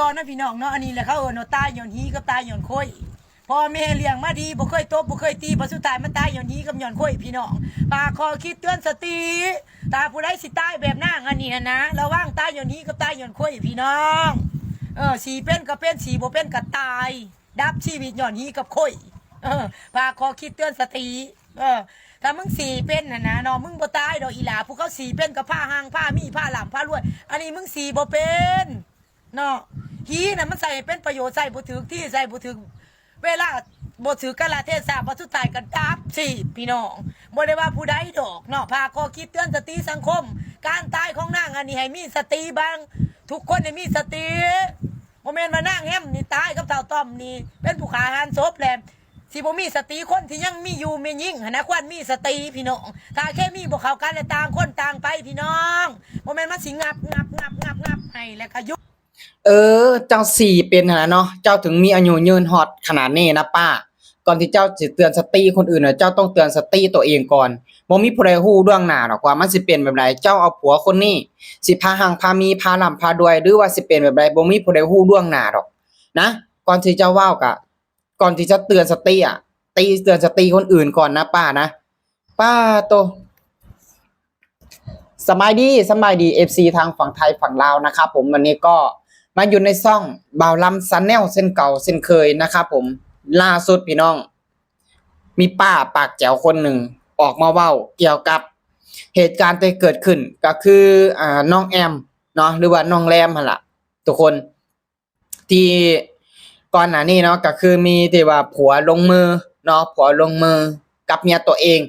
ຕອນນັ້ນພີ່ນ້ອງເນາະ ອັນນີ້ແຫຼະເຂົາເອີ້ນວ່າຕາຍຍ້ອນຫີກັບຕາຍຍ້ອນໂຄຍ. ພໍ່ແມ່ລ້ຽງມາດີ ບໍ່ເຄີຍຕົບບໍ່ເຄີຍຕີ ບັດສຸດທ້າຍມາຕາຍຍ້ອນຫີກັບຍ້ອນໂຄຍພີ່ນ້ອງ. ຝາກຂໍ້ຄິດເຕືອນສະຕິ ຖ້າຜູ້ໃດຊິຕາຍແບບນາງອັນນີ້ຫັ້ນນະ ລະວັງຕາຍຍ້ອນຫີກັບຕາຍຍ້ອນໂຄຍພີ່ນ້ອງ. ເອີ ຊິເປັນກໍເປັນ ຊິບໍ່ເປັນກໍຕາຍ ດັບຊີວິດຍ້ອນຫີກັບໂຄຍ. ເອີ ຝາກຂໍ້ຄິດເຕືອນສະຕິ. ເອີ ຖ້າມຶງຊິເປັນຫັ້ນນະເນາະ ມຶງບໍ່ຕາຍດອກອີ່ຫຼ້າ. ພວກເຂົາຊິເປັນກໍພາຮັ່ງພາມີ ພາລ່ຳພາລວຍ ອັນນີ້ມຶງຊິບໍ່ເປັນ ເນາະ. ຫີນະມັນໃຊ້ໃຫ້ເປັນປະໂຫຍດ ໃຊ້ບໍ່ຖືກທີ່ ໃຊ້ບໍ່ຖືກເວລາ ບໍ່ຖືກກາລະເທສະ ບັດສຸດທ້າຍກໍດັບຊີບພີ່ນ້ອງ. ບໍ່ໄດ້ວ່າຜູ້ໃດດອກເນາະ ຝາກຂໍ້ຄິດເຕືອນສະຕິສັງຄົມ ການຕາຍຂອງນາງອັນນີ້ໃຫ້ມີສະຕິເບິ່ງ ທຸກຄົນໃຫ້ມີສະຕິ. ບໍ່ແມ່ນວ່ານາງແຮມນີ້ຕາຍກັບທ້າວຕ້ອມນີ້ເປັນຜູ້ຂ້າຫັນສົບແລ້ວ ຊິບໍ່ມີສະຕິ. ຄົນທີ່ຍັງມີຢູ່ແມ່ຍິງຫັ້ນນະ ຄວນມີສະຕິພີ່ນ້ອງ. ຖ້າເຄມີບໍ່ເຂົ້າກັນແລ້ວ ຕ່າງຄົນຕ່າງໄປພີ່ນ້ອງ ບໍ່ແມ່ນມັນຊິງັບ ງັບ ງັບ ງັບ ງັບໃຫ້ແລ້ວກໍຢຸດ. ເອີ ເຈົ້າສີ່ເປັນຫັ້ນນະເນາະ ເຈົ້າເຖິງມີອາຍຸຍືນຮອດຂະໜາດນີ້ນະປ້າ. ກ່ອນທີ່ເຈົ້າຊິເຕືອນສະຕິຄົນອື່ນນະ ເຈົ້າຕ້ອງເຕືອນສະຕິຕົວເອງກ່ອນ. ບໍ່ມີຜູ້ໃດຮູ້ລ່ວງໜ້າດອກວ່າມັນຊິເປັນແບບໃດ. ເຈົ້າເອົາຜົວຄົນນີ້ ຊິພາຮັ່ງພາມີ ພາລ່ຳພາລວຍ ຫຼືວ່າຊິເປັນແບບໃດ ບໍ່ມີຜູ້ໃດຮູ້ລ່ວງໜ້າດອກນະ. ກ່ອນທີ່ຈະເວົ້າກະ ກ່ອນທີ່ຈະເຕືອນສະຕິອະ ຕີເຕືອນສະຕິຄົນອື່ນກ່ອນນະປ້ານະ. ປ້າໂຕ ສະບາຍດີ ສະບາຍດີ ເອັຟຊີ ທາງຝັ່ງໄທຝັ່ງລາວນະຄັບຜົມ. ວັນນີ້ກໍມາຢູ່ໃນຊ່ອງບ່າວລຳ Channel ເຊັ່ນເກົ່າເຊັ່ນເຄີຍນະຄັບຜົມ. ລ່າສຸດພີ່ນ້ອງ ມີປ້າປາກແຈວຄົນໜຶ່ງອອກມາເວົ້າກ່ຽວກັບເຫດການທີ່ເກີດຂຶ້ນ ກໍຄື ອ່າ ນ້ອງແອມເນາະ ຫຼືວ່ານ້ອງແລມຫັ້ນລະທຸກຄົນ. ທີ່ກ່ອນໜ້ານີ້ເນາະ ກໍຄືມີທີ່ວ່າຜົວລົງມືເນາະ ຜົວລົງມືກັບເມຍຕົວເອງ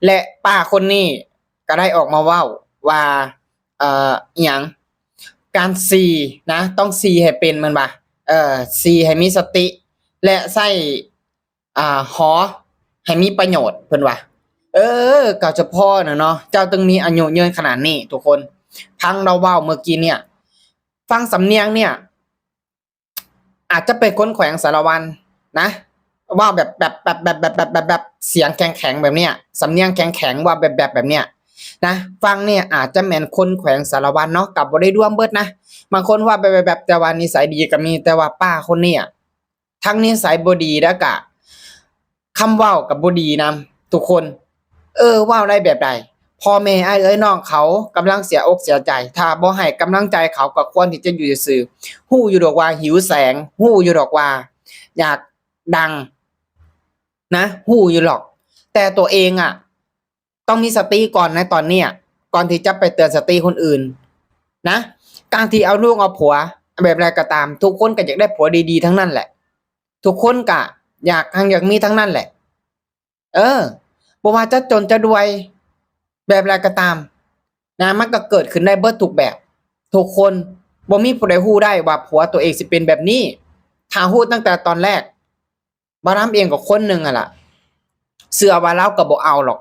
ແລະ ປ້າຄົນນີ້ກໍໄດ້ອອກມາເວົ້າວ່າ ເອີ ອີ່ຫຍັງ ການສີ່ນະ ຕ້ອງສີ່ໃຫ້ເປັນ ແມ່ນບໍ່? ເອີ ສີ່ໃຫ້ມີສະຕິ ແລະ ໃຊ້ ອ່າ ຫໍໃຫ້ມີປະໂຫຍດ ເພິ່ນວ່າ. ເອີ ກໍສະເພາະນະເນາະ ເຈົ້າຈຶ່ງມີອາຍຸຍືນຂະໜາດນີ້ທຸກຄົນ. ຟັງລາວເວົ້າເມື່ອກີ້ເນີ້ຍ ຟັງສຳນຽງເນີ້ຍ ອາດຈະເປັນຄົນແຂວງສາລະວັນນະ ເວົ້າແບບ ແບບ ແບບ ແບບ ແບບ ແບບ ແບບ ສຽງແຂງໆ ແບບເນີ້ຍ ສຳນຽງແຂງໆ ເວົ້າແບບ ແບບ ແບບເນີ້ຍນະ. ຟັງເນີ້ຍອາດຈະແມ່ນຄົນແຂວງສາລະວັນເນາະ ກໍບໍ່ໄດ້ລວມເບິດນະ. ບາງຄົນເວົ້າແບບ ແບບ ແບບ ແຕ່ວ່ານິໄສດີກໍມີ. ແຕ່ວ່າປ້າຄົນເນີ້ຍ ທັງນິໄສບໍ່ດີ ແລ້ວກະຄຳເວົ້າກໍບໍ່ດີນຳທຸກຄົນ. ເອີ ເວົ້າໄດ້ແບບໃດ? ພໍ່ແມ່ອ້າຍເອື້ອຍນ້ອງເຂົາກຳລັງເສຍອົກເສຍໃຈ ຖ້າບໍ່ໃຫ້ກຳລັງໃຈເຂົາກໍຄວນທີ່ຈະຢູ່ຊື່ໆ. ຮູ້ຢູ່ດອກວ່າຫິວແສງ ຮູ້ຢູ່ດອກວ່າຢາກດັງນະ ຮູ້ຢູ່ດອກ ແຕ່ຕົວເອງອະ ຕ້ອງມີສະຕິກ່ອນໃນຕອນເນີ້ຍ ກ່ອນທີ່ຈະໄປເຕືອນສະຕິຄົນອື່ນນະ. ການທີ່ເອົາລູກເອົາຜົວແບບໃດກໍຕາມ ທຸກຄົນກໍຢາກໄດ້ຜົວດີໆ ທັງນັ້ນແຫຼະ ທຸກຄົນກໍຢາກຮັ່ງຢາກມີທັງນັ້ນແຫຼະ. ເອີ ບໍ່ວ່າຈະຈົນຈະລວຍແບບໃດກໍຕາມນະ ມັນກໍເກີດຂຶ້ນໄດ້ເບິດທຸກແບບ ທຸກຄົນ. ບໍ່ມີຜູ້ໃດຮູ້ໄດ້ວ່າຜົວຕົວເອງຊິເປັນແບບນີ້. ຖ້າຮູ້ຕັ້ງແຕ່ຕອນແລກ ບ່າວລຳເອງກໍຄົນໜຶ່ງຫັ້ນລະ ເຊື່ອວ່າລາວກໍບໍ່ເອົາດອກ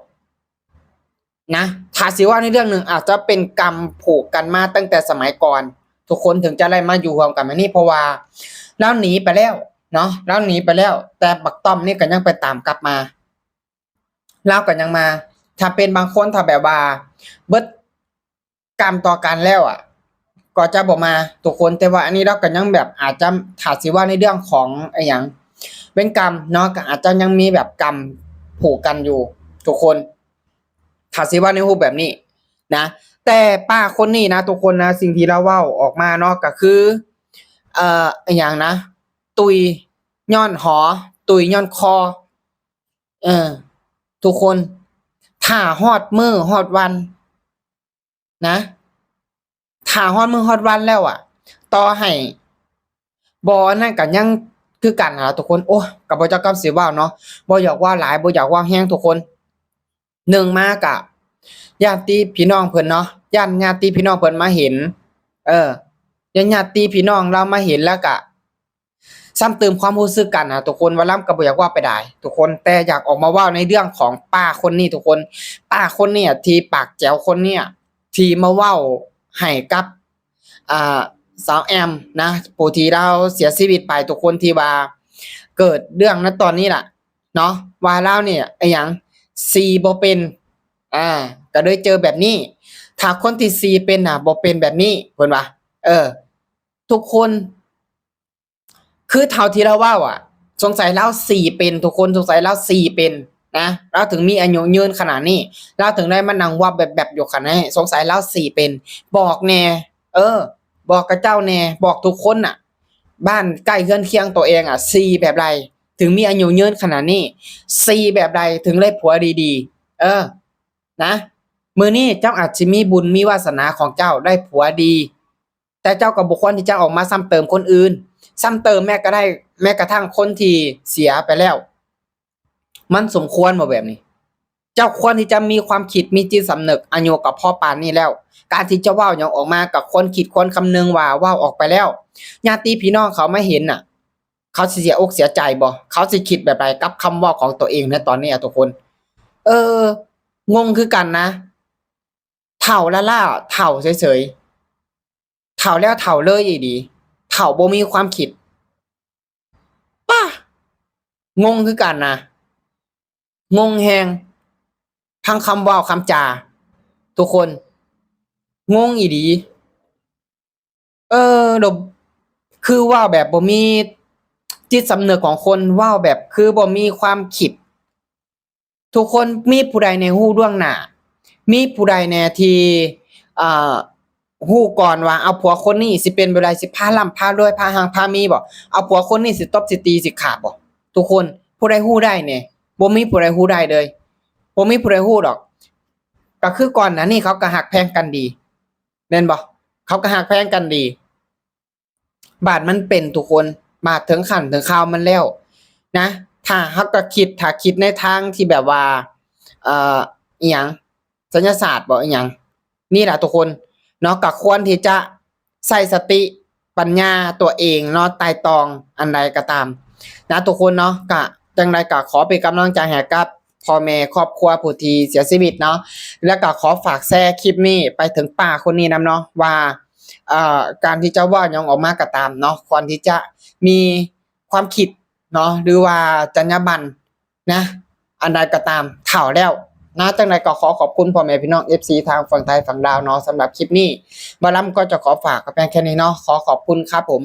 ນະ. ຖ້າຊິເວົ້າໃນເລື່ອງໜຶ່ງ ອາດຈະເປັນກຳຜູກກັນມາຕັ້ງແຕ່ສະໄໝກ່ອນ ທຸກຄົນເຖິງຈະໄດ້ມາຢູ່ຮ່ວມກັນແບບນີ້ ເພາະວ່າລາວໜີໄປແລ້ວເນາະ ລາວໜີໄປແລ້ວ ແຕ່ບັກຕ້ອມນີ້ກໍຍັງໄປຕາມກັບມາ ລາວກໍຍັງມາ. ຖ້າເປັນບາງຄົນ ຖ້າແບບວ່າເບິດ ກຳຕໍ່ກັນແລ້ວອະ ກໍຈະບໍ່ມາທຸກຄົນ. ແຕ່ວ່າອັນນີ້ລາວກໍຍັງແບບອາດຈະ ຖ້າຊິເວົ້າໃນເລື່ອງຂອງອີ່ຫຍັງ ເວນກຳເນາະ ກໍອາດຈະຍັງມີແບບກຳຜູກກັນຢູ່ທຸກຄົນ ຖ້າຊິເວົ້າໃນຮູບແບບນີ້ນະ. ແຕ່ປ້າຄົນນີ້ນະທຸກຄົນນະ ສິ່ງທີ່ລາວເວົ້າອອກມາເນາະ ກໍຄື ເອີ ອີ່ຫຍັງນະ ຕຸຍຍ້ອນຫໍ ຕຸຍຍ້ອນຄໍ ເອີ ທຸກຄົນ ຖ້າຮອດມື້ຮອດວັນ ນະ ຖ້າຮອດມື້ຮອດວັນແລ້ວອະ ຕໍ່ໃຫ້ບໍ່ອັນນັ້ນກໍຍັງຄືກັນຫັ້ນລະທຸກຄົນ. ໂອ້ຍ ກໍບໍ່ຈັກຄຳຊິເວົ້າເນາະ ບໍ່ຢາກເວົ້າຫຼາຍ ບໍ່ຢາກເວົ້າແຮງທຸກຄົນ. ໜຶ່ງມາກະ ຍາດຕິພີ່ນ້ອງເພິ່ນເນາະ ຢ້ານຍາດຕິພີ່ນ້ອງເພິ່ນມາເຫັນ ເອີ ຢ້ານຍາດຕິພີ່ນ້ອງລາວມາເຫັນ ແລ້ວກະ ຊ້ຳຕື່ມຄວາມຮູ້ສຶກກັນນະທຸກຄົນ. ວ່າລຳກໍບໍ່ຢາກເວົ້າໄປຫຼາຍທຸກຄົນ ແຕ່ຢາກອອກມາເວົ້າໃນເລື່ອງຂອງປ້າຄົນນີ້ທຸກຄົນ. ປ້າຄົນເນີ້ຍ ທີ່ປາກແຈວຄົນເນີ້ຍ ທີ່ມາເວົ້າໃຫ້ກັບ ອ່າ ສາວແອມນະ ຜູ້ທີ່ລາວເສຍຊີວິດໄປທຸກຄົນ ທີ່ວ່າເກີດເລື່ອງໃນຕອນນີ້ລະເນາະ ວ່າລາວນີ້ອີ່ຫຍັງ ສີ່ບໍ່ເປັນ ອ່າ ກໍເລີຍເຈີແບບນີ້. ຖ້າຄົນທີ່ສີ່ເປັນນະ ບໍ່ເປັນແບບນີ້ ເພິ່ນວ່າ ເອີ ທຸກຄົນ ຄືເທົ່າທີ່ລາວເວົ້າອະ ສົງໄສລາວສີເປັນ ທຸກຄົນ ສົງໄສລາວສີເປັນນະ ລາວເຖິງມີອາຍຸຍືນຂະໜາດນີ້ ລາວເຖິງໄດ້ມານັ່ງວັບແບບໆຢູ່ຂະໜາດນີ້ ສົງໄສລາວສີເປັນ. ບອກແດ່ ເອີ ບອກຂະເຈົ້າແດ່ ບອກທຸກຄົນນະ ບ້ານໃກ້ເຮືອນຄຽງໂຕເອງອະ ສີແບບໃດເຖິງມີອາຍຸຍືນຂະໜາດນີ້ ສີແບບໃດເຖິງໄດ້ຜົວດີໆ ເອີ ນະ ມື້ນີ້ເຈົ້າອາດຊິມີບຸນມີວາສະໜາຂອງເຈົ້າໄດ້ຜົວດີ ແຕ່ເຈົ້າກໍບໍ່ຄວນທີ່ຈະອອກມາຊ້ຳເຕີມຄົນອື່ນ ຊ້ຳເຕີມແມ້ກະໄດ້ ແມ້ກະທັ່ງຄົນທີ່ເສຍໄປແລ້ວ. ມັນສົມຄວນບໍ່ແບບນີ້? ເຈົ້າຄວນທີ່ຈະມີຄວາມຄິດ ມີຈິດສຳນຶກ ອາຍຸກໍພໍປານນີ້ແລ້ວ ການທີ່ຈະເວົ້າຫຍັງອອກມາກໍຄວນຄິດຄວນຄຳນຶງວ່າເວົ້າອອກໄປແລ້ວ ຍາດຕິພີ່ນ້ອງເຂົາມາເຫັນນະ ເຂົາຊິເສຍອົກເສຍໃຈບໍ່? ເຂົາຊິຄິດແບບໃດກັບຄຳເວົ້າຂອງຕົວເອງໃນຕອນນີ້ອະ ທຸກຄົນ? ເອີ ງົງຄືກັນນະ ເຖົ້າລ້າໆ ເຖົ້າເສີຍໆ ເຖົ້າແລ້ວເຖົ້າເລີຍອີ່ຫຼີ ເຖົ້າບໍ່ມີຄວາມຄິດ ປ້າ ງົງຄືກັນນະ ງົງແຮງ ທັງຄຳເວົ້າຄຳຈາ ທຸກຄົນ ງົງອີ່ຫຼີ. ເອີ ແບບ ຄືເວົ້າແບບບໍ່ມີຈິດສຳນຶກຂອງຄົນ ເວົ້າແບບຄືບໍ່ມີຄວາມຄິດ ທຸກຄົນ ມີຜູ້ໃດແດ່ຮູ້ລ່ວງໜ້າ? ມີຜູ້ໃດແດ່ທີ່ ເອີ ຮູ້ກ່ອນວ່າ ເອົາ ຜົວຄົນນີ້ຊິເປັນແບບໃດ? ຊິພາລ່ຳພາລວຍ ພາຮັ່ງພາມີບໍ່? ເອົາ ຜົວຄົນນີ້ຊິຕົບ ຊິຕີ ຊິຂ້າບໍ່? ທຸກຄົນ ຜູ້ໃດຮູ້ໄດ້ແດ່? ບໍ່ມີຜູ້ໃດຮູ້ໄດ້ເລີຍ ບໍ່ມີຜູ້ໃດຮູ້ດອກ. ກໍຄືກ່ອນໜ້ານີ້ເຂົາກໍຮັກແພງກັນດີ ແມ່ນບໍ່? ເຂົາກໍຮັກແພງກັນດີ ບາດມັນເປັນ ທຸກຄົນ ບາດເຖິງຂັ້ນເຖິງຄາວມັນແລ້ວນະ ຖ້າເຮົາກໍຄິດ ຖ້າຄິດໃນທາງທີ່ແບບວ່າ ເອີ ອີ່ຫຍັງ ໄສຍະສາດບໍ ອີ່ຫຍັງ ນີ້ລະ ທຸກຄົນເນາະ ກໍຄວນທີ່ຈະໃຊ້ສະຕິປັນຍາຕົວເອງເນາະ ໄຕ່ຕອງອັນໃດກໍຕາມນະ ທຸກຄົນເນາະ. ກະຈັ່ງໃດກໍຂໍເປັນກຳລັງໃຈໃຫ້ກັບພໍ່ແມ່ຄອບຄົວຜູ້ທີ່ເສຍຊີວິດເນາະ ແລ້ວກໍຂໍຝາກແຊຄລິບນີ້ໄປເຖິງປ້າຄົນນີ້ນຳເນາະ ວ່າ ເອີ ການທີ່ຈະເວົ້າຫຍັງອອກມາກໍຕາມເນາະ ຄວນທີ່ຈະມີຄວາມຄິດເນາະ ຫຼືວ່າຈັນຍາບັນນະ ອັນໃດກໍຕາມ ເຖົ້າແລ້ວນະ. ຈັ່ງໃດກໍຂໍຂອບຄຸນພໍ່ແມ່ພີ່ນ້ອງເອັຟຊີທາງຝັ່ງໄທຝັ່ງລາວເນາະ ສຳລັບຄລິບນີ້ ບ່າວລຳກໍຈະຂໍຝາກກໍພຽງແຄ່ນີ້ເນາະ ຂໍຂອບຄຸນຄັບຜົມ.